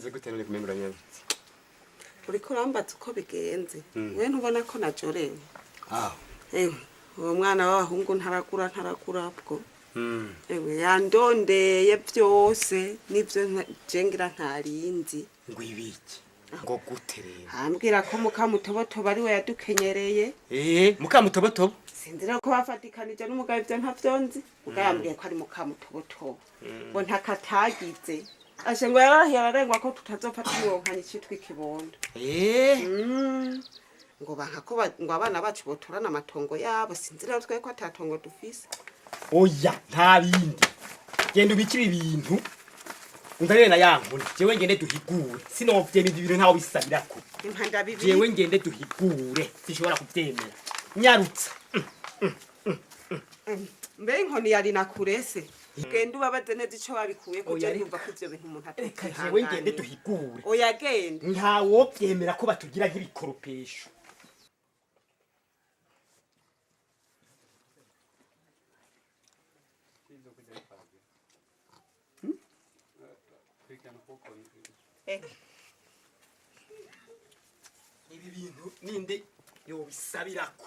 Bigenze gute none kumenya uranyabitse? Uriko urambaza uko bigenze? We ntubona ko najorewe? Aho. Ewe, uwo mwana w'abahungu ntaragura, ntaragura bwo. Ewe, yandondeye byose nibyo je ngira ntarinzi. Ngo ibiki? Ngo gute rero? Ambwira ko mukamutobotobo ari we yadukenyereye. Eh, mukamutobotobo? Sinzi rero ko bafatikanije n'umugabo, ivyo ntavyo nzi. Ubwo yambwiye ko ari mukamutobotobo, ngo ntakatagize ashe, ngo yararahiye ararengwa ko tutazopfa tumwonkanye icitwa ikibondo. Ngo banka ko ngo abana bacu botorana amatongo yabo. Sinzi rero twe ko atatongo dufise. Oya, nta bindi. Genda ubikire ibintu. Unzanire na ya nkoni. Jewe ngende duhigure. Sinovyemera ibyo bintu, ntawe bisabirako. Impanda bibiri. Jewe ngende duhigure. Sinshobora kuvyemera. Nyarutsa. Mbe inkoni yari nakurese, genda ubabaze neza ico babikuye ko. Oya, je ndumva ko ivyo bintu umuntu Reka jewe ngende atavyihanganira. duhigure. Oya, genda. Ntawovyemera ko batugira nk'ibikoropesho. Ibi bintu ninde yobisabirako?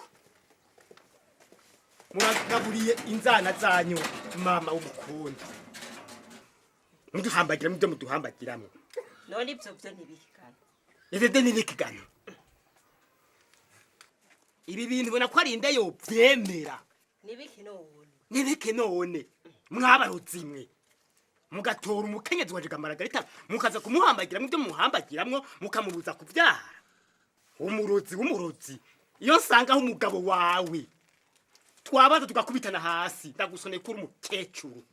Muragaburiye inzana zanyu mama w'umukundi, muduhambagira mubyo muduhambagiramwo. None ibyo byo ntibihigana? Ivyo ni bikigano. Ibi bintu ubona ko ari inde yovyemera? Nibiki none? Nibike none? Mwabarozi mwe, mugatora umukenyezi wa Maragarita, mukaza kumuhambagiramwo ibyo muhambagiramwo, mukamubuza kuvyara. Umurozi w'umurozi, iyo nsangaho umugabo wawe twabaza tugakubitana hasi. Ndagusoneye kuri umukecuru.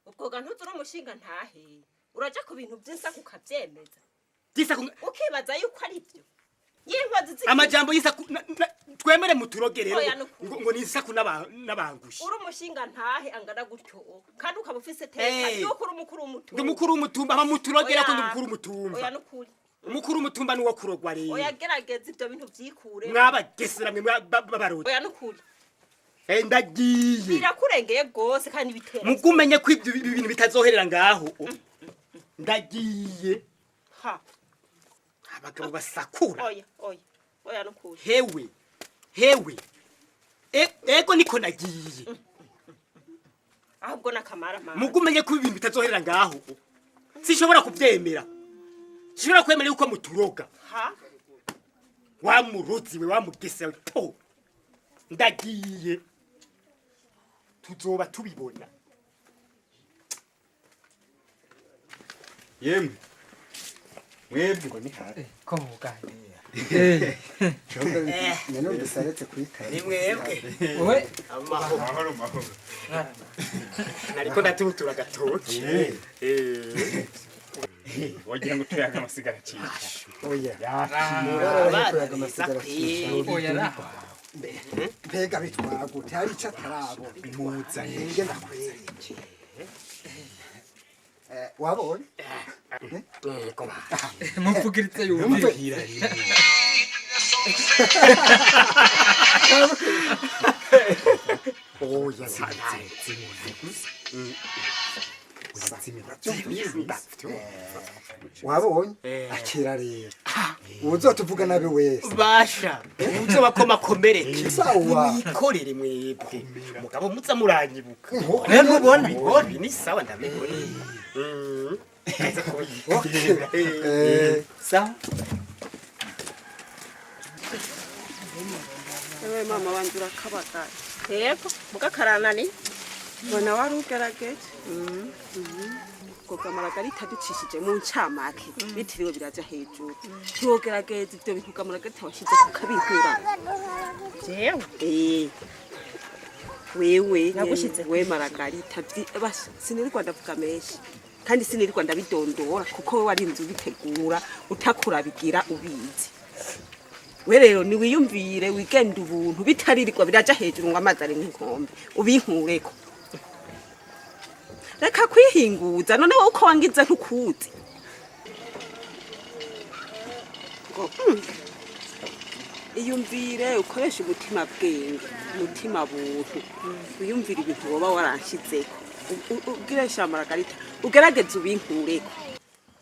Ubwo ga ntuzuri umushinga ntahe, uraja ku bintu by'insaku ukavyemeza. By'isaku? Ukibaza yuko ari byo y'inkozi Amajambo y'isaku twemere muturoge rero? Oya, nukuri. Ngo ni isaku n'abangushi. Uri umushinga ntahe angana gutyo, kandi ukaba ufise teka yuko uri umukuru w'umutumba. Ndi umukuru w'umutumba, aba muturogera ko ndi Oya. umukuru w'umutumba. Oya, nukuri. Umukuru w'umutumba niwo kurogwa rero. Oya, gerageza ibyo bintu vyikure. Mwabagesera mwe babarozi. Oya, nukuri. Eh, ndagiye. Birakurengeye rwose kandi bitera. Mugumenye ko ibyo bintu bitazoherera ngaho. Ndagiye. Ha. Abagabo basakura. Oya, oya, oya, nukuri. Hewe hewe, ego niko nagiye. Ahubwo n'akamara mama. Mugumenye ko ibintu bitazoherera ngaho. Sinshobora kuvyemera, sinshobora kwemera yuko muturoga. Ha. Wa murozi we, wa mugesera we, to ndagiye, tuzoba tubibona. Yemwe mwebwe, ngo ni hafi. Ko muganira? Nanumvise aretse kuyitara. Ni mwebwe? Wowe. Amahoro. Mahoro, mahoro. Nariko ndaturutura agatoki. Wagira ngo tuyaga amasigara cica. Oya. Abana kuyaga amasigara beza. Oya ra. Mbega bitwara gute? Hari ico atarabona. Muzanye. Nge ndakwereke. Eh, wabonye? Yego. Muvugiritse yumvire. Oya. Wabonye? Akira rero. Uzotuvuga nabi wese. Basha uzo bakomakomereke. Sawa. Mwikorere mwebwe, mugabo muza muranyibuka. Rero ntubona? Ibi ni sawa, ndabibona. Okay. Eh, Sawa. Ewe mama wanje, urakabagaye. Yego, mugakarana Mbona wari ugerageje ngo Maragarita ducishije mu ncamake, bitiriwe biraja hejuru. Ntiwogerageza ivyo bintu Maragarita washize kukabihura? Jewe? Eh, wewe. Nagushize. We Maragarita, basha sinirirwa ndavuga menshi kandi sinirirwa ndabidondora, kuko we warinze ubitegura utakurabigira ubizi. We rero niwiyumvire, wigende ubuntu, bitaririrwa biraja hejuru ngo amazi ari nk'inkombe, ubinkureko. Reka kwihinguza. None wowe uko wangize ntukuzi ngo Iyumvire, ukoreshe umutima bwenge, umutima buntu, wiyumvire ibintu woba waranshizeko. Ubwire sha Maragarita, ugerageze ubinkureko.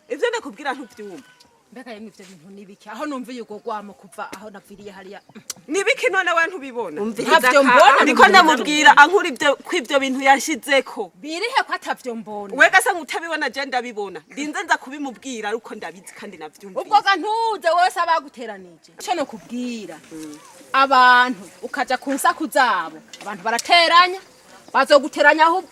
Ivyo ndakubwira ntuvyumva. Mbega yemwe, ivyo bintu nibiki aho numva yugo rwamo kuva aho naviriye hariya? Nibiki none we ntubibona? Ntavyo mbona. Ndiko ndamubwira ankura ivyo ko ivyo bintu yashizeko. Birihe ko atavyo mbona? We gasa nk'utabibona, je ndabibona. Ndinze nza kubimubwira ariko ndabizi kandi navyumvise. Ubwo ga ntuze wese abaguteranije, ico nokubwira, abantu ukaja ku nsaku zabo, abantu barateranya, bazoguteranya aho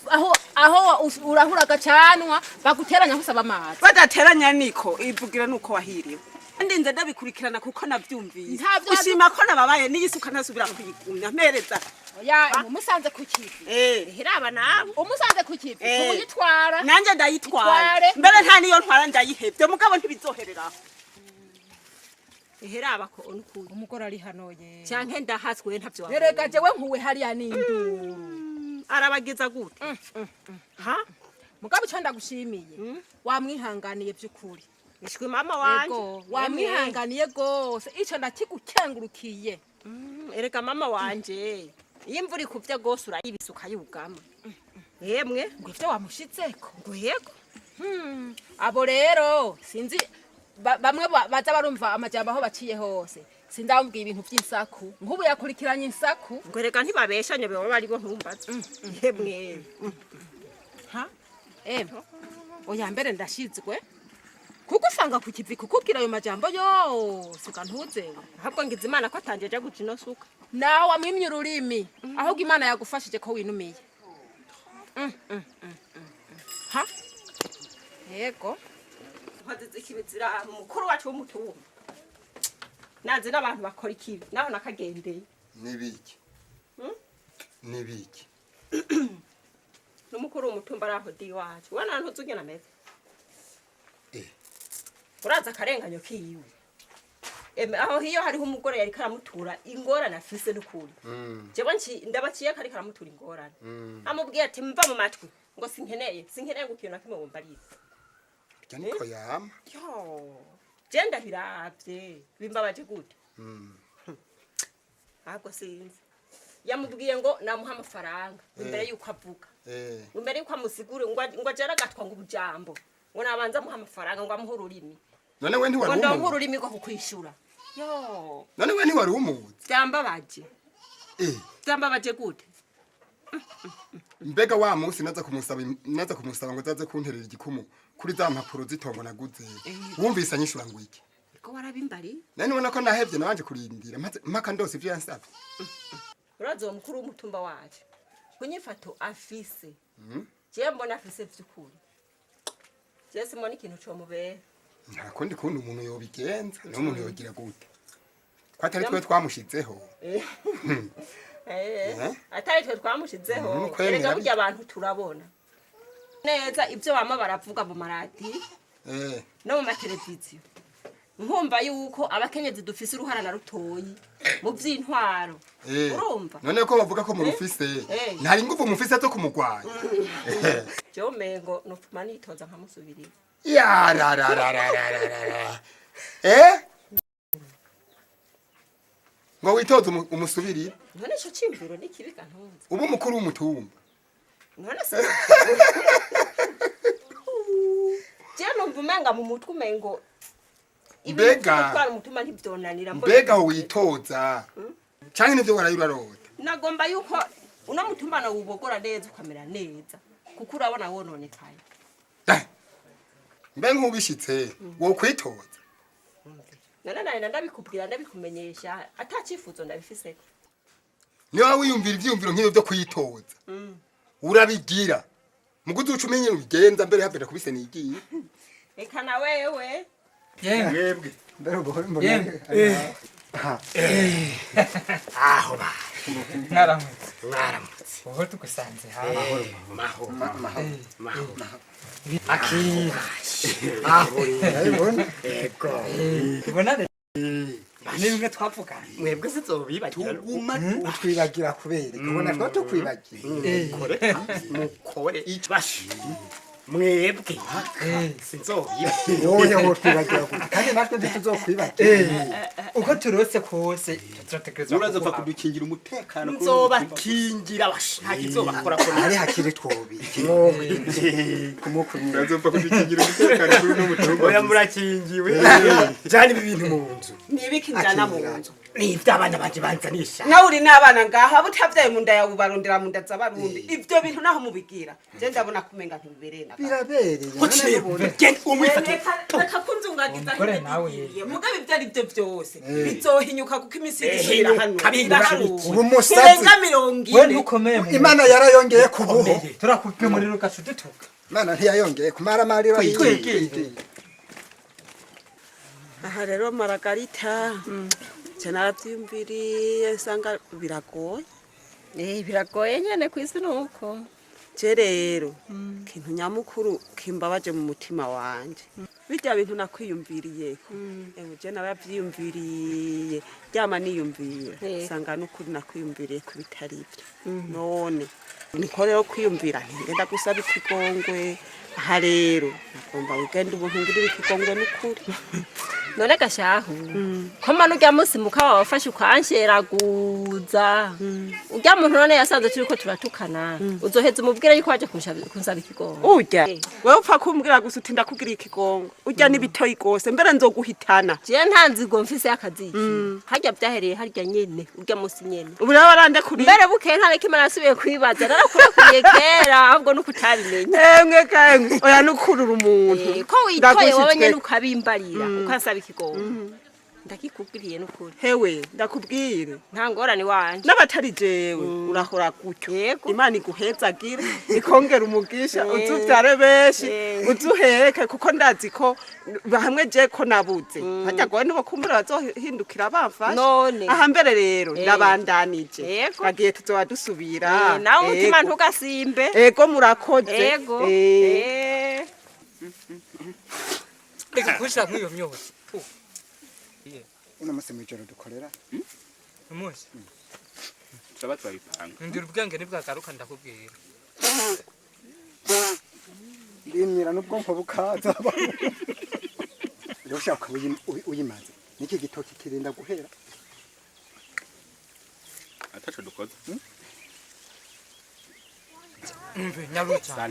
urahura agacanwa, baguteranya aho usaba amazi. Badateranya niko ivugira nuko wahiriwe. Ndinze ndabikurikirana kuko navyumvise. Ushima ko nababaye n'iyisuka ntasubira kuyigumya mpereza. Oya, umusanze ku kivi. Hiraba nawe. Umusanze ku kivi kumuyitwara. Nanje ndayitwaye. Itware. Mbere nta niyo ntwara, ndayihevye, mugabo ntibizohereraho. Heraba ko onukuye. Umugore ari hano ye. Canke ndahatswe ntavyo. Erega jewe nkuwe hariya n'induru. Arabagiza gute ha? Mugabo ico ndagushimiye, wamwihanganiye vy'ukuri. Ishwi mama wanje. Ego, wamwihanganiye gose, ico ndakigukengurukiye. Erega mama wanje, iyo imvura ikuvye gose urayibisa ukayugama yemwe. Ngo ivyo wamushitseko? Ngo yego. Abo rero sinzi bamwe baza barumva amajambo aho baciye hose, sindamubwiye ibintu vy'insaku, nk'ubu yakurikiranye insaku. Ngo erega ntibabeshanye, baba baribo, ntumbaze yemwe. Ha emwe, oya, mbere ndashizwe kuko usanga ku kivi kukubwira ayo majambo yose ukantuzewe. Ahubwo ngize Imana ko atanjeje guca ino suka. Nawe wamwimye ururimi, ahubwo Imana yagufashije ko winumiye. Ha yego. Nkoze ikibi zira mukuru wacu w'umutumba, nazi n'abantu bakora ikibi naho nakagendeye. Nibiki nibiki? N'umukuru w'umutumba araho di wacu, we nta ntuzi ungena ameze. Eh. Uraza akarenganyo kiwe. Eme, aho hiyo hariho umugore yariko aramutura ingorane afise n'ukuri. Jewe ndabaciye ko ariko aramutura ingorane, amubwiye ati: "Mva mu matwi," ngo: "Sinkeneye, sinkeneye ngo ikintu na kimwe wumva." Burya niko yama. Yo, je ndabiravye bimbabaje gute. Ahubwo sinzi, yamubwiye ngo namuha amafaranga imbere yuko avuga, imbere yuko amusigure, ngo ajere agatwa ngo ubujambo, ngo nabanza amuha amafaranga, ngo amuhe ururimi. None we Ngo ntiwari ndonke umuzi? ururimi rwo kukwishura yo. None we ntiwari umuzi? Byambabaje. Byambabaje gute. Mbega wa munsi naza kumusaba ngo azaze kunterera igikumu kuri za mpapuro z'itongo naguze, wumvise anyishura ngo iki? Ko warabimbari. None ubona ko nahevye, nabanje kurindira mpaka ndose ivyo yansavye. Urazi uwo mukuru w'umutumba wacu kunyifato afise, jewe mbona afise vy'ukuri, jewe simbona ikintu comubera. Nta kundi kundi umuntu yobigenza, niho umuntu yogira gute ko atari twe twamushizeho? Eh? Eh? Atari twe twamushizeho. Kwemera. Erega burya abantu turabona neza ibyo bama baravuga mu maradiyo no mu mateleviziyo, nkumva yuko abakenyezi dufise uruhara na rutoyi mu vy'intwaro. Urumva? None ko bavuga ko murufise, ntari nguvu mufise zo kumugwanya? Jewe umengo nopfuma nitoza nkamusubirira. Yararararararara, eh, ngo witoze umusubirire? None ico ciyumviro ni kibi ga ntunze? Uba umukuru w'umutumba? None se jewe numva umenga mu mutwe umengo ibintu vy'ugutwara umutumba ntivyonanira mbona. Mbega aho witoza canke nivyo waraye urarota? Nagomba yuko uno mutumba nawubogora neza ukamera neza, kuko urabona wononekaye. Mbe nk'ubishitse wokwitoza? None nari ndabikubwira, ndabikumenyesha, ata cifuzo ndabifiseko. Niba wiyumvira ivyiyumviro nk'ivyo vyo kwitoza, urabigira muguzi, uca umenye ubigenza mbere havera kubise nigiye. Eka na wewe. Yemwe. Mwebwe. Mbere ubu mbona. Yemwe. Aho ba. Mwaramutse. Mwaramutse. Wowe tugusanze hafi. Mahoro, mahoro, mahoro. Akira. Aho rero, ego. Ubona ni bimwe twavugana. Mwebwe sizobibagira. Tuguma utwibagira kubera kubona two tukwibagira. Mukore, mukore bashi. Mwebwe sinzobiba. Wowe wotwibagira gute kandi natwe ntituzokwibagira. Uko turose kose turategerezwa Urazopfa kuguha. kudukingira umutekano kuri uno mutumba. Nzobakingira basha, nta kizobakora ko. Ari hakiri twobiki kumukumira. Urazopfa kudukingira umutekano kuri uno mutumba. Oya, murakingiwe. Jana ibi bintu mu nzu. Nibiki njana mu nzu? Ni ivy'abana banje banzanisha. Nawe uri n'abana ngaha, abo utavyaye mu nda yawe ubarondera mu nda z'abarundi. Ivyo bintu naho mubigira, je ndabona kumenga ntibibereye na gato. Birabereye. Kuciye genda umwifate. Reka kunzungagiza. Umugore nawe. Mugabe ibyo ari byo byose bizohinyuka, kuko iminsi irishira hano kabihinyuka. iraharuwe. Ubu musazi. Irenga mirongo We ine. ntukomeye mu Imana yarayongeye ku buho. Turakupimurira ugaca udutuka. Imana ntiyayongeye kumaramarira. Twigire. Aha rero Maragarita, je naravyiyumviriye nsanga biragoye. Eh, biragoye nyene ku isi nuko. Je rero ikintu nyamukuru kimbabaje mu mutima wanje, birya bintu nakwiyumviriyeko, ewe je naravyiyumviriye, ryama niyumvira, nsanga n'ukuri nakwiyumviriye ko bitari ibyo. None niko rero kwiyumvira nti ngenda gusaba ikigongwe. Aha rero nagomba ugenda ubuntu ngirira ikigongwe n'ukuri. None gashahu, ko mano urya munsi muka wafashe ukansheraguza urya muntu, none yasanze turiko turatukana, uzoheza umubwire yuko waje kunsaba ikigongo? Urya wewe upfa kumbwira gusa uti ndakugiriye ikigongo, urya n'ibitoyi gose, mbere nzoguhitana. Jewe nta nzigo mfise y'akaziki. Harya vyahereye harya nyene, urya munsi nyene. Ubu rero warandekuriye? Mbere bukeye nta nakimwe nasubiye kwibaza, narakurekuriye kera, ahubwo nuko utabimenya. Emwe kamwe, oya, nukurura umuntu. Eh, ko witoye wowe nyene Ndagushitswe. ukabimbarira ukansaba ikigongo, ndakikubwiriye n'ukuri. Hewe, ndakubwire. Nta ngorane wanje. N'abatari jewe urahora gutyo. Yego. Imana iguhezagire, ikongera umugisha, uzuvyare benshi, uzuheke, kuko ndazi ko hamwe je ko nabuze harya gowe nibo kumbura bazohindukira bamfasha. None. Aha mbere rero ndabandanije. Yego. Bagiye, tuzoba dusubira. Eh, nawe umutima Yego. ntugasimbe. Ego, murakoze. Ego. Eh. Eh. Reka kushira nk'iyo myotsi. Uno munsi mw'ijoro dukorera. Umunsi. Turaba turabipanga. Ndira ubwenge nibwagaruka ndakubwira. Ndimira n'ubwonko bukaza. Rero ushaka uyimaze niki gitoki kirinda guhera. Ataco dukoze. Mve nyaruca.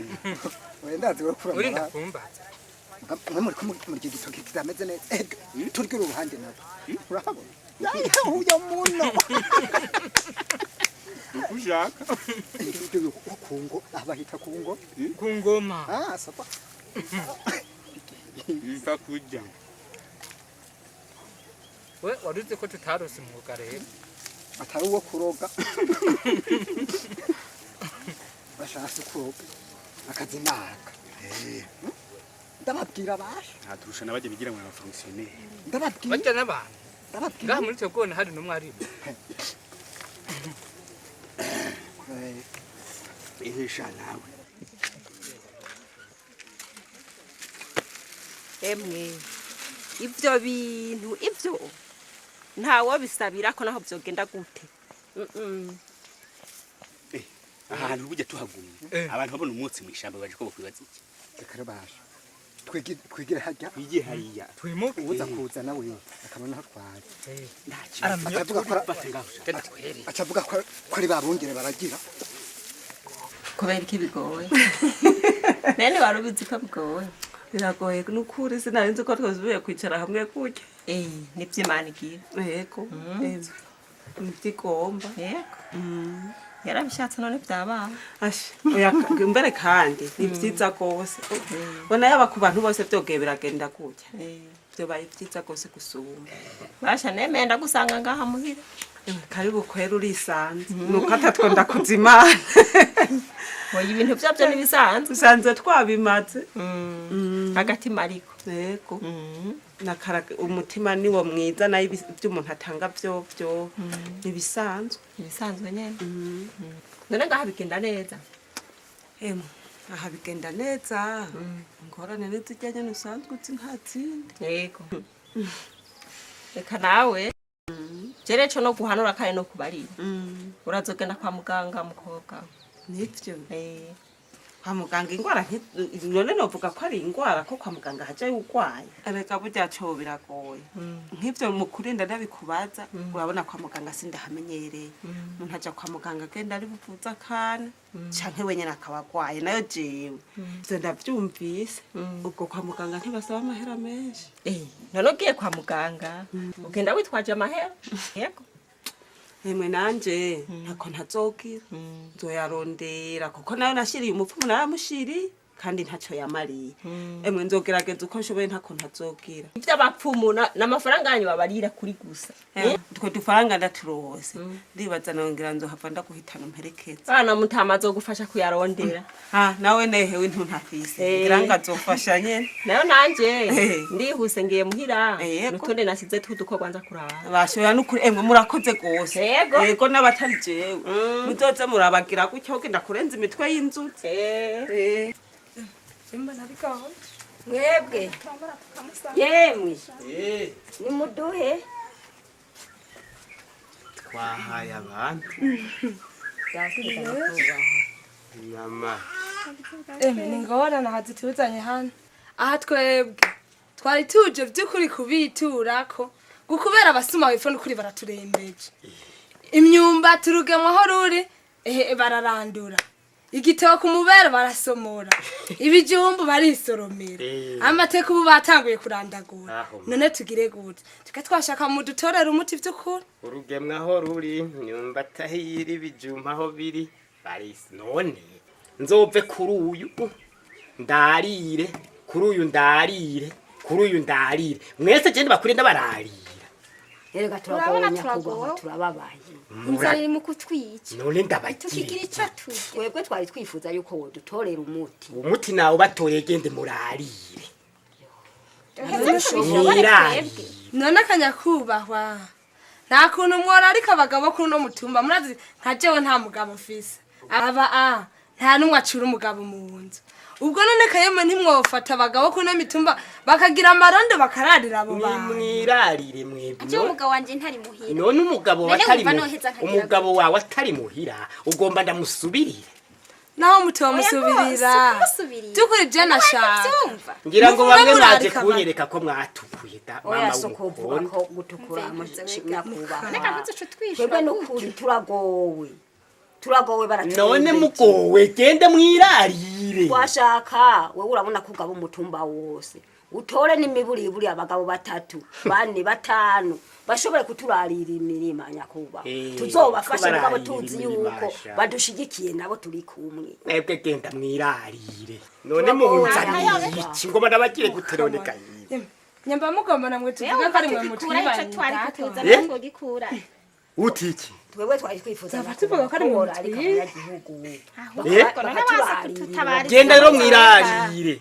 Oya, ndazi we Urinda kuramara. kumbaza. Mwe muri ko muri iki gitoki kitameze neza. Ega turya uru ruhande nawe urabona uyo muno. Ushaka. Kungo abahita kungo. Ku ngoma. Ah, sapa. Mva kurya. We waruzi ko tutarose umwuga rero. Atari uwo kuroga, bashatse kuroga akazinaka, ndababwira basha. Ntaturusha n'abajya bigira ngo abafonctionnaire. Ndababwira. Bajya n'abantu. Ndababwira. Ngaha muri twebwe hari n'umwarimu. Ihesha nawe. Emwe, ivyo bintu ivyo ntawo bisabira ko naho vyogenda gute. Ahantu burya tuhagumye. Abantu babona umwotsi mw'ishamba baje ko bakwibaza iki? Reka rero basha twigire harya. Twigire hariya. Twimuke. Uza kuza nawe akabona aho twari. Aramenya. Acavuga ko Bate ngaho. acavuga ko ari babungere baragira. Kubera iki bigoye? Nene wari ubizi ko bigoye? Biragoye n'ukuri, sinari nzi ko twazubiye kwicara hamwe gutya. Eh, nivyo Imana igira. Yego, nivyo igomba. Yego, yarabishatse none vyabaye. Asha, oya, mbere kandi ni vyiza gose. Bona yaba ku bantu bose vyogeye biragenda gutya, vyobaye vyiza gose gusumba. Basha, nemeye ndagusanga ngaha muhira. Ewe, karibu kwera, urisanze, nuko atatwo ndakuza Imana. Oya, ibintu vyavyo n'ibisanzwe. Usanze twabimaze. Agatima ariko. Yego. Nakara umutima niwo mwiza, nayo ibyo umuntu atanga vyovyo nibisanzwe. Ibisanzwe nyene. None ngaha bigenda neza? Emwe, aha bigenda neza, ingorane n'izirya nyene usanzwe uzi, nta zindi. Yego, reka nawe jere co no guhanura kandi no kubarira, urazogenda kwa muganga mukobwa. Nivyo. Eh. Kwa muganga ingwara none novuga ko ari ingwara ko kwa muganga hajayo urwaye. Erega burya co biragoye. Nk'ivyo mu kurinda ndabikubaza, urabona kwa muganga sindahamenyereye. Umuntu aja kwa muganga agenda ari buvuze akana canke wenyene akaba agwaye, nayo jewe ivyo ndavyumvise. Ubwo kwa muganga ntibasaba amahera menshi? Eh, none ugiye kwa muganga ugenda witwaje amahera, yego. Emwe nanje ntako ntazogira, nzoyarondera kuko nayo nashiriye umupfumu, naramushiriye kandi ntaco yamariye. Emwe nzogerageza uko nshoboye, ntako ntazogira. Ivy'abapfumu n'amafaranga yanyu babarira kuri gusa. Utwo dufaranga ndaturose, ndibaza nongera nzohava ndaguhitana umperekeza. Bana mutama azogufasha kuyarondera. Ah, nawe nehewe ntuntafise, ngira ngo azofasha nyene. Nayo nanje Eh. ndihuse ngiye muhira. Yego. Nutonde nasize tudukorwa nza kuraba. Bashobora n'ukuri, emwe murakoze gose. Yego. Yego, n'abatari jewe muzoze murabagira gutya kugenda kurenza imitwe y'inzuzi. Eh. Eh. Mwebwe yemwe, nimuduhe. Twahaye abantu inyama. Emwe ni ngorane aha zituzanye hano. Aha twebwe twari tuje by'ukuri kubiturako gukubera abasuma wepfo n'ukuri baraturembeje. Imyumbati urugemwe aho ruri ehe bararandura, igitoke umubere barasomora, ibijumbu barisoromera, amateka ubu batanguye kurandagura. Aho. None tugire gute? Tuke twashaka mudutorera umuti by'ukuri. Urugemwe aho ruri, imyumbati aho iri, ibijumba aho biri barisi. None nzove kuri uyu ndarire, kuri uyu ndarire, kuri uyu ndarire, mwese genda bakure ndabararira. Erega Urabona turagowe turagowe. nyakubahwa, turababaye. Inzara iri mu kutwica. None ndabagira Tukigira ico turya. Twebwe twari twifuza yuko wodutorera umuti. Umuti nawe batoreye, gende murarire. Duheze tubishobore Mwirarire. twebwe. None akanyakubahwa nta kuntu mwora, ariko abagabo kuri uno mutumba murazi nka jewe nta mugabo mfise, aba a nta n'umwe acura umugabo mu nzu. Ubwo none kayemwe ntimwofata abagabo kuri uno mitumba bakagira amarondo bakararira abo bantu? Nimwirarire mwebwe. Aje umugabo wanje ntari muhira. None umugabo None atari wumva noheza nkagira umugabo wawe atari muhira, ugomba ndamusubirire? Naho mutomusubirira, Oya, kumusubirira. by'ukuri je nashaka Byumva. Ngira ngo Muvume bamwe mwaje murarika abantu. kunyereka ko mwatukuye da Oya, mama si ukuvuga w'umukondo. ko gutukura nyakubahwa. Reka ntuze uce utwishyura Twebwe n'ukuri turagowe, turagowe, baraturembeje. None mugowe, gende mwirarire. Twashaka wewe, urabona ko ugaba umutumba wose, utore n'imiburiburi abagabo batatu, bane, batanu bashobore kuturarira imirima nyakubahwa. Eh, Tuzobafasha mugabo kubararira tuzi imirima, yuko sha. badushigikiye nabo turi kumwe. Mwebwe genda mwirarire. None Turagowe. munzaniye iki? Ngoma ndabagire gute none gayiwe? Nyamba mugomba namwe tuvuge ko ari mwe Tugikura ico mutwibanye. twari Data. kutuzana Eh? twogikura. Uti iki? Twebwe twari twifuza Zaba tuvuga ko ari mwe borarika mutwiba. abanyagihugu Eh? None waza kututabariza. Genda rero mwirarire.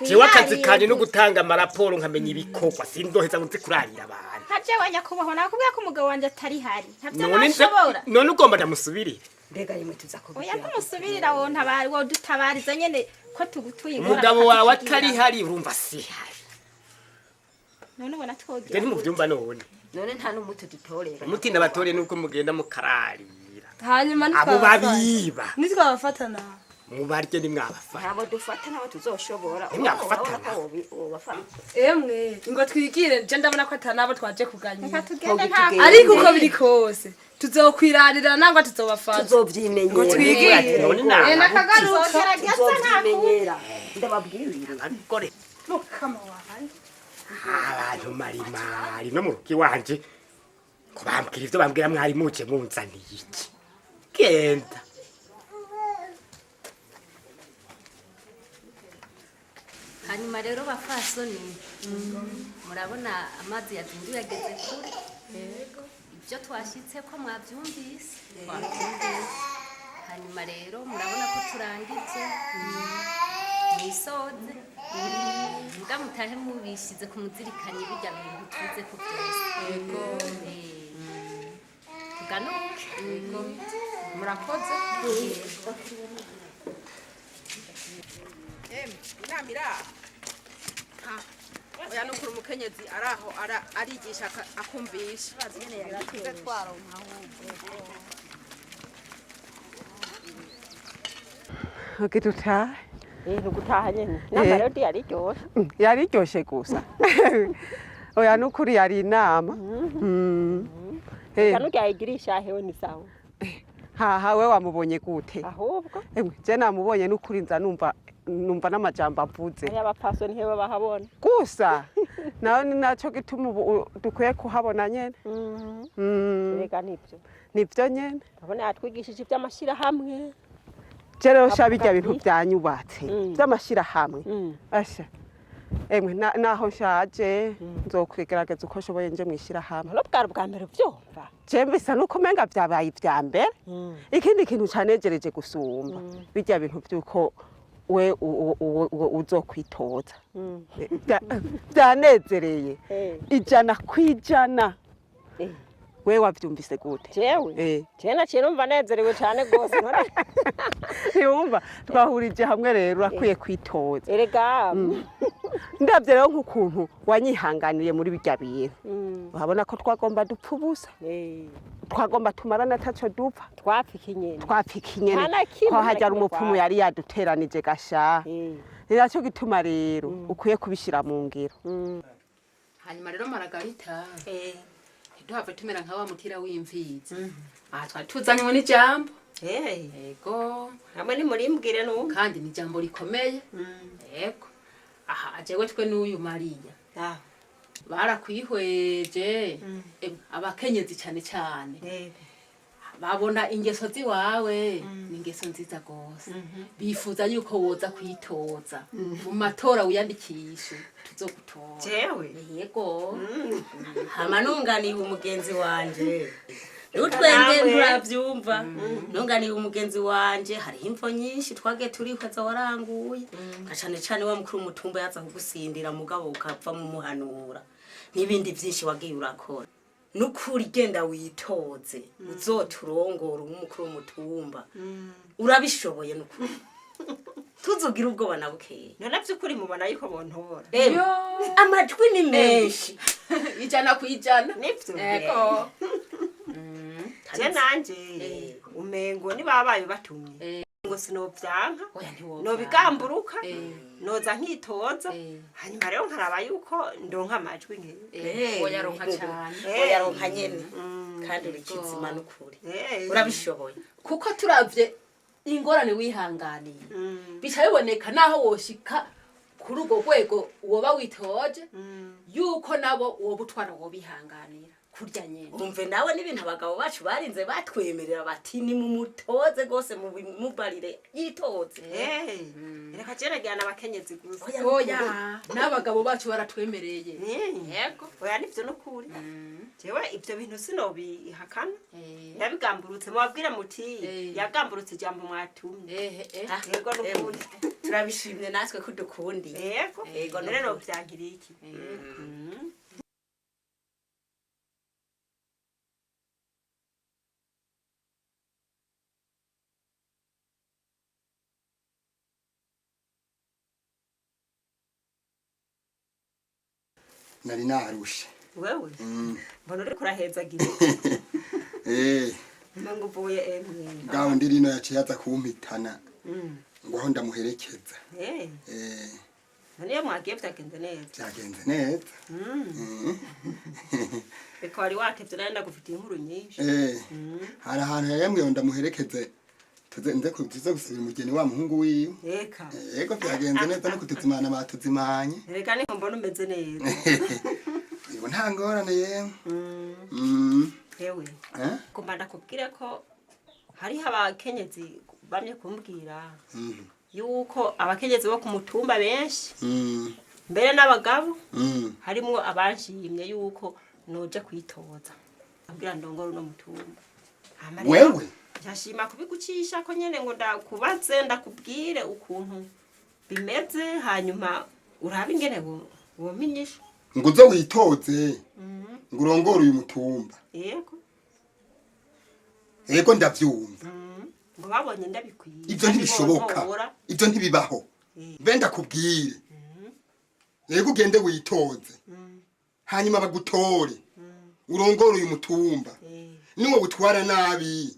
Jewe akazi Twirarire kanje no gusa. gutanga amaraporo nkamenya ibikorwa, sindoheza ngo nze kurarira abantu. Nka jewe nyakubahwa nakubwiye ko umugabo wanje atari hari, ntavyo None nashobora. none ugomba ndamusubirire? Mbega yemwe tuza Oya, kubigira? ntumusubirira, wontabari wodutabariza nyene ko tugutuye ingorane Umugabo wawe ukatubwira. atari hari, urumva si hari. None ubona Ivyo twogira ntimuvyumva none? None nta n'umuti dutorera? Umuti ndabatoreye nuko mugenda mukararira Hanyuma abo ntitwabafata babiba. Nitwabafata nawe. Mubarye nimwabafata. Ntabwo dufata, nabo tuzoshobora. Ntimwabafata Urabona ko wobafata. Emwe ngo twigire, je ndabona ko atanabo twaje kuganira. Reka tugende nta Ariko uko biri kose tuzokwirarira nangwa tuzobafata. Tuzovyimenyera. Ngo twigire. None nawe. Eh, nakagaruka. Tuzogerageza nta kundi. Tuzovyimenyera, ndababwira. Abagore Mukama wanje. abantu marimari no mu rugo iwanje ko bambwira ivyo bambwira, mwari muje munzaniye iki? Genda. Hanyuma rero bafasoni, murabona amazi yazinduye ageze kure. Ibyo twashyitse ko mwabyumvise. Hanyuma rero murabona ko turangije mwisoze mbwa mutahe mubishyize ku muzirikanyi bijya bintu tuze ko byose. Tuganuke. Murakoze. Inama iraha. Oya, nukuri umukenyezi araho arigisha akumvisha. Ugira utahe. Ni ugutaha nyene. Inama rero yari iryoshe. Yari iryoshe gusa. Oya, nukuri yari inama. Reka nuryayigirisha hewe ni sawa. Haha, we wamubonye gute? Ahubwo Emwe, je namubonye nukuri nza numva n'amajambo avuze. Hariyo abapfasoni hewe bahabona. Gusa nawe ni naco gituma ubu dukwiye kuhabona nyene. Erega nivyo. Nivyo nyene. Urabona yatwigishije ivy'amashirahamwe. Je rero sha Avuga birya bintu ati- byanyubatse by'amashirahamwe, asha emwe, naho nshaje nzokwigerageza uko nshoboye nje mw'ishirahamwe. None bwari ubwa mbere uvyumva? Je bisa nuko umenga vyabaye ivya mbere. Ikindi kintu canejereje gusumba, birya bintu vy'uko we uzokwitoza byanezereye 100%. We wavyumvise gute? Jewe? Jewe naciye numva nezerewe cane gose none. Ntiwumva twahurije hamwe rero, urakwiye kwitoza. Erega Ndabye rero nk'ukuntu wanyihanganiye muri birya bintu, urabona ko twagomba dupfa ubusa, twagomba tumarana ataco dupfa. Twapfa ikinyene. Twapfa ikinyene. Nta na kimwe, Ko nta na hajya kimwe umupfumu twapfa. yari yaduteranije gasha. Ni nacyo gituma rero ukwiye kubishira mu ngiro. Hanyuma rero Maragarita, ntiduhave tumera nka wa mutira w'imfizi. Aha twari tuzanywe n'ijambo. Yego. Hamwe nimurimbwire n'ubu. Kandi ni ijambo rikomeye. Yego, aha jewe twe n'uyu Mariya barakwihweje. Abakenyezi cyane cyane babona ingeso ziwawe ni ingeso nziza gose, bifuza yuko woza kwitoza mu matora, wiyandikishe tuzogutora. Jewe? Yego. Hama nunganiye umugenzi wanje, nutwenge nturavyumva, nunganiye umugenzi wanje, hariho imvo nyinshi twagiye turihweza waranguye, nka cane cane wa mukuru w'umutumba yaza kugusindira, mugabo ukava mumuhanura, n'ibindi vyinshi wagiye urakora. Nukuri genda witoze, uzoturongora ube umukuru w'umutumba, urabishoboye nukuri, tuzogira ubwoba na bukeya. None vy'ukuri mubona yuko bontora? Emwe, amajwi ni menshi. 100%. Nivyo. Yego. Je nanje umengo nibabaye batumye ngo sinovyanka, nobigamburuka, noza nkitoza, hanyuma rero nkaraba yuko ndonka amajwi nkeya. Oyaronka cane. Oyaronka nyene, kandi uri kizima nukuri, urabishoboye. Kuko turavye ingorane wihanganiye, bica biboneka naho woshika kuri urwo rwego woba witoje, yuko nabo woba utwara wobihanganira kurya nyene. Umve nawe, n'ibintu abagabo bacu barinze batwemerera bati nimumutoze rwose, mubarire yitoze. Reka jeregerana abakenyezi gusa. Oya, n'abagabo bacu baratwemereye. Yego. Oya, nivyo nukuri, jewe ivyo bintu sinobihakana, ndabigamburutse. Mubabwire muti yagamburutse ijambo mwatumye. Yego, nukuri. Turabishimye natwe ko udukundiye. Yego. Yego. None novyankira iki? Nari narushe. Wewe mbona uriko urahezagira. Ngo uvuye emwe. Ngaho ndi rino yaciye aza kumpitana ngo aho ndamuherekeza. None iyo mwagiye vyagenze neza? Byagenze neza. Reka wari watevye, nari ndagufitiye inkuru nyinshi. Hari ahantu yari ngo ndamuherekeze, tuze nze tuze gusubira umugeni wa muhungu wiwe. Eka. Yego, byagenze neza, no kutuzimana batuzimanye. Reka niho mbona umeze neza. Yego, nta ngorane yewe. Hewe. Eh? Ngomba ndakubwire ko hariho abakenyezi bamye kumbwira yuko abakenyezi bo ku mutumba benshi, mbere n'abagabo, harimwo abanshimye yuko noja kwitoza kugira ndongore uno mutumba. Hama rero, Wewe? Ndashima kubigucisha ko nyene ngo ndakubaze, ndakubwire ukuntu bimeze, hanyuma urabe ingene womenyesha. Ngo uze witoze ngo urongore uyu mutumba? Yego. Yego, ndavyumva. Ngo babonye ndabikwiye. Ivyo ntibishoboka. Bontora. Ivyo ntibibaho. Mbe ndakubwire, yego, ugende witoze hanyuma bagutore urongore uyu mutumba, niwo butwara nabi,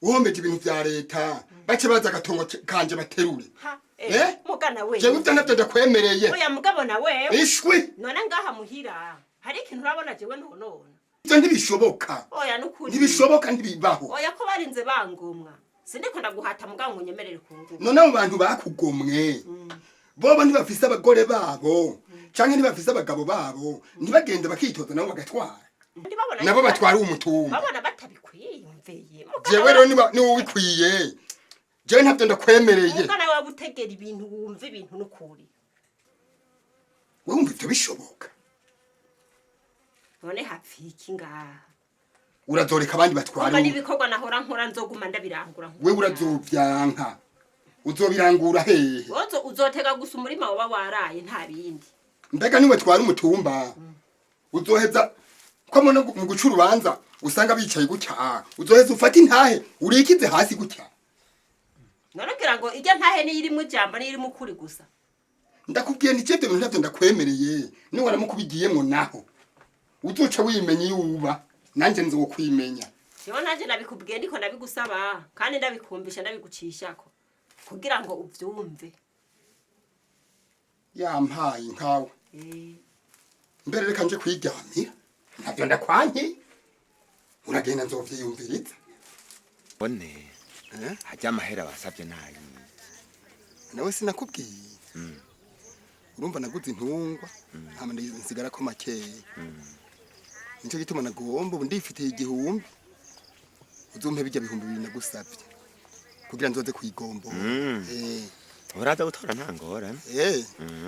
uhombeje ibintu vya leta. Bace baza agatongo kanje baterure. Ha, Eh? Mugana we. Jewe ivyo navyo ndakwemereye. Oya mugabo na wewe. Ishwi. None ngaha muhira. Hari ikintu urabona jewe ntonona. Ivyo ntibishoboka. Oya nukuri. Ntibishoboka, ntibibaho. Oya ko barinze bangomwa. Sindiko ndaguhata mugabo ngo unyemerere ku ngufu. None abo bantu bakugomwe bobo ntibafise abagore babo canke ntibafise abagabo babo? Ntibagende bakitoza nabo bagatwara? Ndibabona Nabo batwara umutumba. Babona batabikwiyumveye. Jewe rero niba ubikwiye, jewe ntabyo ndakwemereye. Mugana wawe utegera ibintu, wumva ibintu nukuri. Wewe wumva ivyo bishoboka? None hapfiki ngaha? Urazoreka abandi batwara. Umva n'ibikorwa nahora nkora nzoguma ndabirangura. Wewe urazovyanka, uzobirangura hehe? Wozo uzotega gusa umurima woba waraye, nta bindi. Mbega niwe twara umutumba, uzoheza ko mbona mu guca urubanza usanga bicaye gutya, uzoheza ufate intahe urikize hasi gutya? None kugira ngo ijya ntahe niyo irimo ijambo, niyo irimo ukuri gusa. Ndakubwiye nti ibyo bintu ntabyo ndakwemereye. Niwaramuka ubigiyemwo naho uzoca wimenya iyo uba, nanjye nzokwimenya. Jewe nanje nabikubwiye ndiko ndabigusaba kandi ndabikumvisha, ndabigucishako kugira ngo uvyumve. Yampaye nkawe. Mbere reka nje kwiryamira, ntabyo ndakwankiye, uragenda nzovyiyumviriza. Bone hajya amahera basabye nayi? Nawe sinakubwiye? Urumva naguze intungwa, hama nsigara ko makeya. Nicyo gituma nagomba ubu ndifitiye 1000, uzumpe bijya 2000 nagusavye kugira nzoze kuyigombora. Uraza gutora, nta ngorane.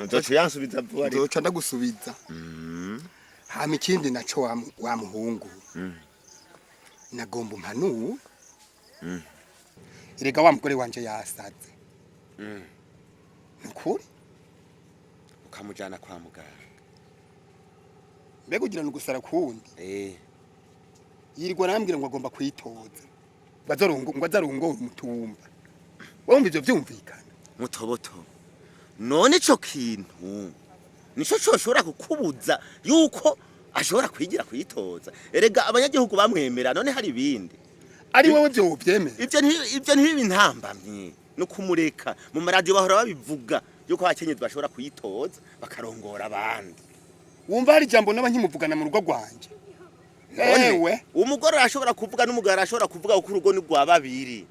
Uzoca uyansubiza vuba ariko. Nzoca ndagusubiza. Hama ikindi naco, wa muhungu, nagomba umpanure. Erega wa mugore wanje yasaze. Nukuri. Ukamujana kwa muganga. Mbega ugira ni ugusara kuwundi? Yirirwa arambwira ngo agomba kwitoza, ngo azarongore umutumba. Wumva ivyo vyumvikana? Mutobotobo, none ico kintu nico coshobora kukubuza yuko ashobora kwigira kwitoza? Erega abanyagihugu bamwemera, none hari ibindi? Ari wowe vyo wovyemera? Ivyo ntibibe intambamyi no kumureka. Mu maradiyo bahora babivuga yuko abakenyezi bashobora kwitoza bakarongora abandi. Wumva hari ijambo naba nkimuvugana mu rugo rwanje? None, Ewe. umugore arashobora kuvuga n'umugabo arashobora kuvuga, kuko urugo ni rwa babiri.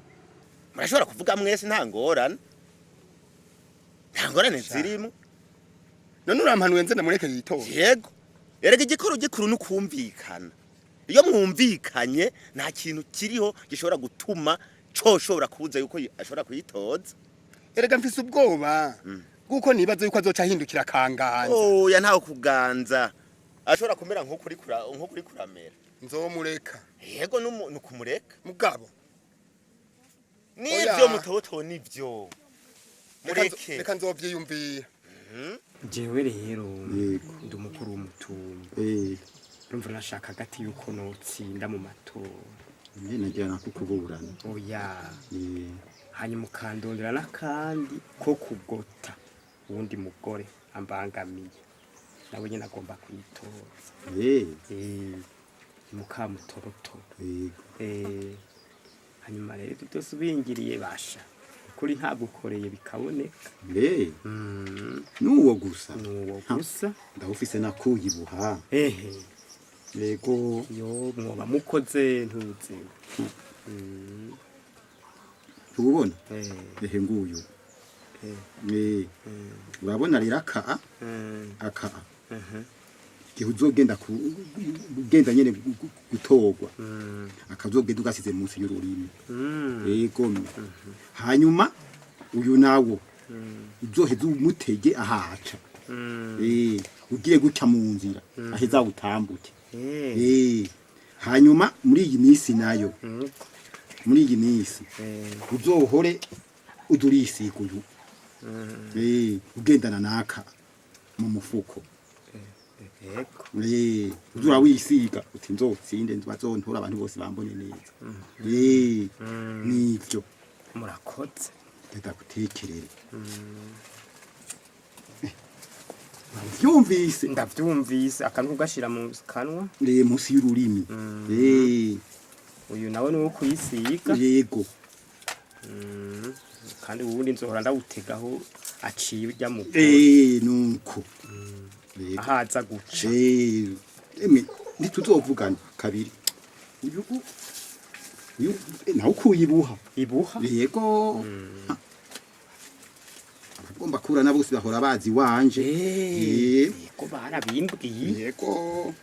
Murashobora kuvuga mwese, nta ngorane, nta ngorane zirimo. None urampanuye nze ndamureke yitoze? Yego. Erega igikuru gikuru ni ukumvikana. Iyo mwumvikanye nta kintu kiriho gishobora gutuma coshobora kubuza yuko ashobora kuyitoza. Erega mfise ubwoba bw'uko nibaza yuko azoca ahindukira akanganza. Oya, ntawe kuganza, ashobora kumera nk'ukuri kuramera. Nzomureka. Yego, nukumureka. Mugabo Nivyo. Oya. Mutobotobo, nivyo, mureke. Reka nzovyiyumvira. Jewe rero ndi umukuru w'umutumba. Urumva nashaka hagati yuko notsinda mu matora. Nagira nakukuburana. Oya, hanyuma ukandondera n'akandi ko kugota uwundi mugore ambangamiye, nawe nyine agomba kwitoza. Ni mukamutoroto. Hanyuma rero ibyo byose ubingiriye, basha ukuri ntagukoreye bikaboneka. Mbe nuwo gusa? Nuwo gusa. Ndawufise, nakuyibuha. Ehe. Yego. Yo, mwoba mukoze ntuzi. Tubona ehe nguyu. Urabona rero aka igihe uzogenda ugenda nyene gutorwa, akazogenda ugasize munsi y'ururimi. Yego. Hanyuma uyu nawo uzoheza umutege ahaca. Ugiye guca mu nzira, aheza utambuke. Hanyuma muri iyi minsi nayo, muri iyi minsi uzohore udurisiga uyu. Ugendana naka mu mufuko. Uzura wisiga uti nzotsinde, bazontora, abantu bose bambone neza. Nivyo. Murakoze. Ndagutekerere. Ndavyumvise. Ndavyumvise, akantu ugashira mu kanwa. Munsi y'ururimi. Uyu nawe ni uwo kuyisiga. Yego. Kandi ubundi nzohora ndawutegaho aciye ujya mu Nuko ahaza guca. Emwe ntituzovugana kabiri. Uyu uyu nawe ukuye ibuha. Ibuha? Yego. Abagomba kurana bose bahora bazi wanje. Yego, barabimbwiye. Yego.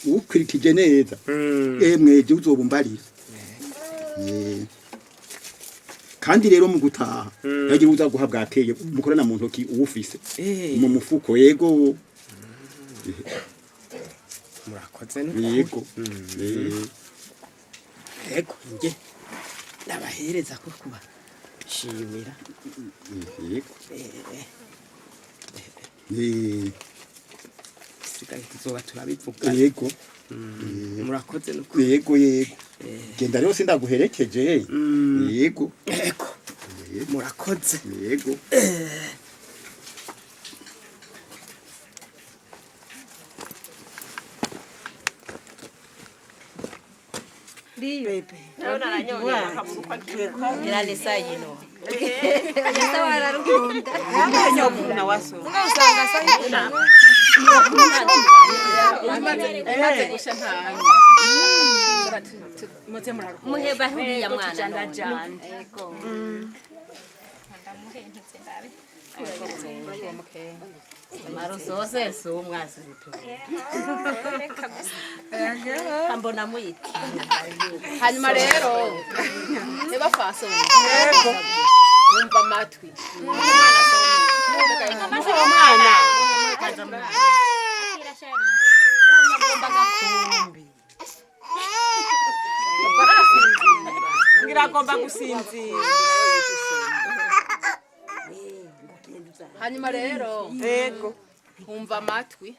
Ukurikije neza. Emwe je uzobumbarira. Kandi rero mu gutaha yagira uza guha bwakeye mukorana mu ntoki uwufise mu mufuko. Yego. Murakoze. Yego. Yego, nge ndabahereza ko kuba shimira. Yego. Sigaye tuzoba turabivuga. Yego. Murakoze nukuri. Yego, yego. Genda rero, sindaguherekeje. Yego. Yego. Murakoze. Yego. Ngira Ese wararukunda. Usanga asa Imaze gusha ntayo. Muze muraruhuka. Muheba huriya mwana. Tujandajanda. Yego. Marusose si umwasi ambona muyiti. Hanyuma rero niba faso wumva amatwi. Mwana. Ngira agomba gusinzira. Hanyuma rero Yego. wumva amatwi,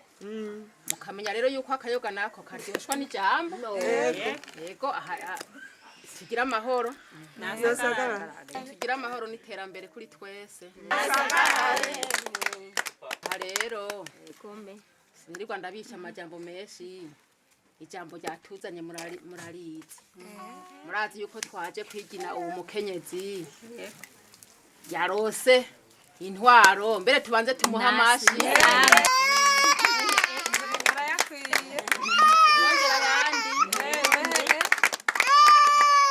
mukamenya rero yuko akayoga nako karyoshwa n'ijambo. Yego. Yego, aha tugira amahoro. Nasagara. Tugira amahoro n'iterambere kuri twese. Aha rero sinirirwa ndabisha amajambo menshi. Ijambo ryatuzanye murarizi, murazi yuko twaje kwigina uwo mukenyezi yarose intwaro. Mbere tubanze tumuha amashi. Mwongera abandi.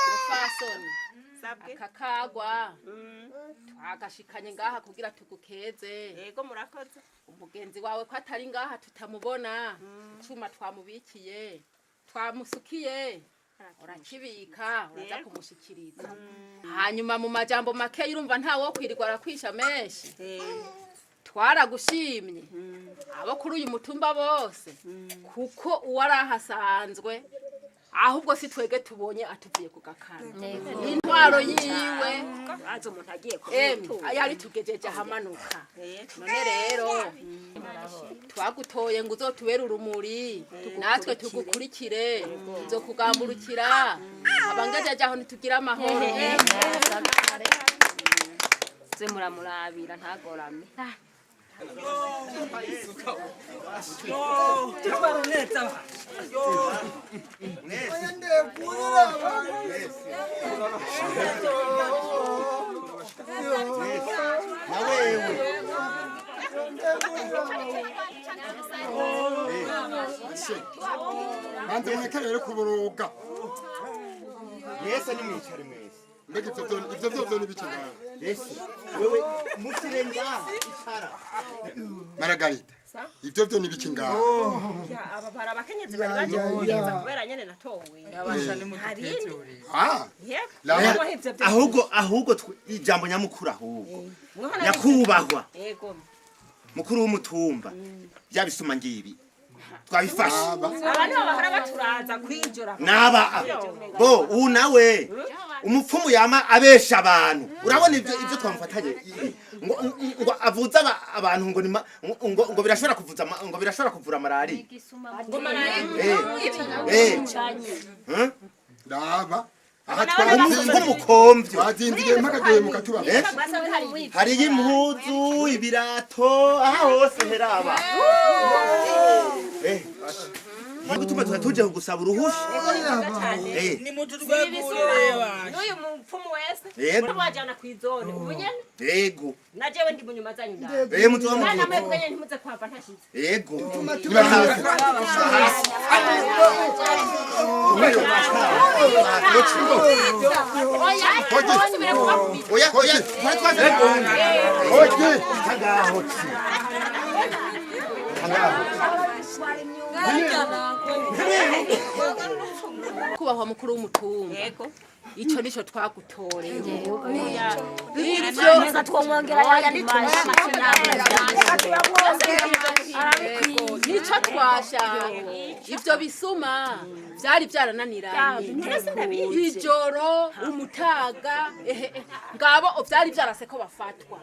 Mufasoni, aka kagwa twagashikanye ngaha kugira tugukeze. Yego, murakoze. Umugenzi wawe ko atari ngaha tutamubona, icuma twamubikiye, twamusukiye, urakibika, uraza kumushikiriza. Hanyuma mu majambo make, urumva ntawo kwirirwa arakwisha menshi, twaragushimye abo kuri uyu mutumba bose, kuko uwari ahasanzwe ahubwo si twege tubonye atuvuye ku gakara intwaro yiwe. Azi umuntu agiye Emwe yari tugejeje ahamanuka. None rero twagutoye ngo uzotubere urumuri, natwe tugukurikire, tuzokugamburukira. Abangejeje aho ntitugira amahoro. Ze muramurabira ntagorame. Na wewe. Banze mureke rero kuboroga. Mwese nimwicare mwese. Mbega ivyo vyo ni biki ngaha? Ese wewe musire ngaha, icara. Maragarita, ivyo vyo ni biki ngaha? Ya, aba bari abakenyezi bari baje kugeza kubera nyene natowe. Hari indi. Ah. Yego. Ahubwo ijambo nyamukuru, ahubwo nyakubahwa Yego. mukuru w'umutumba, bya bisuma ngibi twabifashe. Aba nibo bahora baturaza kwijora. Naba bo ubu nawe umupfumu yama abesha abantu. Urabona ibyo twamufatanye ngo avuze abantu ngo ngo birashobora kuvuza ngo birashobora kuvura malariya. Ngo malariya. Eh. Eh? Raba aha. Nk'umukomvyo. Twazindiye mpaka duhemuka tuba. Eh? Hariyo impuzu, ibirato, aha hose heraba. Eh. Gutuma tuje kugusaba uruhusha. Ni n'uyu mupfumu wese Yego. wajana kw'izone ubu nyene Yego. na jewe ndi munyuma zanyu ndaje. Eh, muzoba Mwana muvuga. mwebwe nyene ntimuze kuhava ntashize. Yego. Oya, oya, twari twaje. Oye, tangaho tsi. Kubahwa mukuru w'umutumba, ico nico twagutoreye. Neza twomwongera yandi mashi. Nico twashaka. Ivyo bisuma vyari vyarananiranye ijoro umutaga, ehe, ngabo vyari vyarase ko bafatwa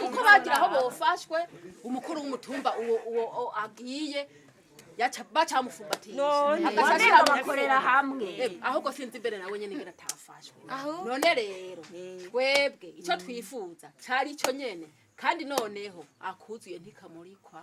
kuko bagira aho bofashwe. Umukuru w'umutumba uwo agiye yaca bacamufumbatisha. None, Agaca wamenga ashira mu bakorera mufuko. hamwe. Ahubwo sinzi imbere nawe nyene ingene atafashwe. None rero twebwe ico twifuza cari ico nyene, kandi noneho akuzuye ntikamurikwa.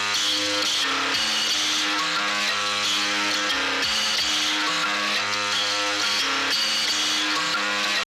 Thank you.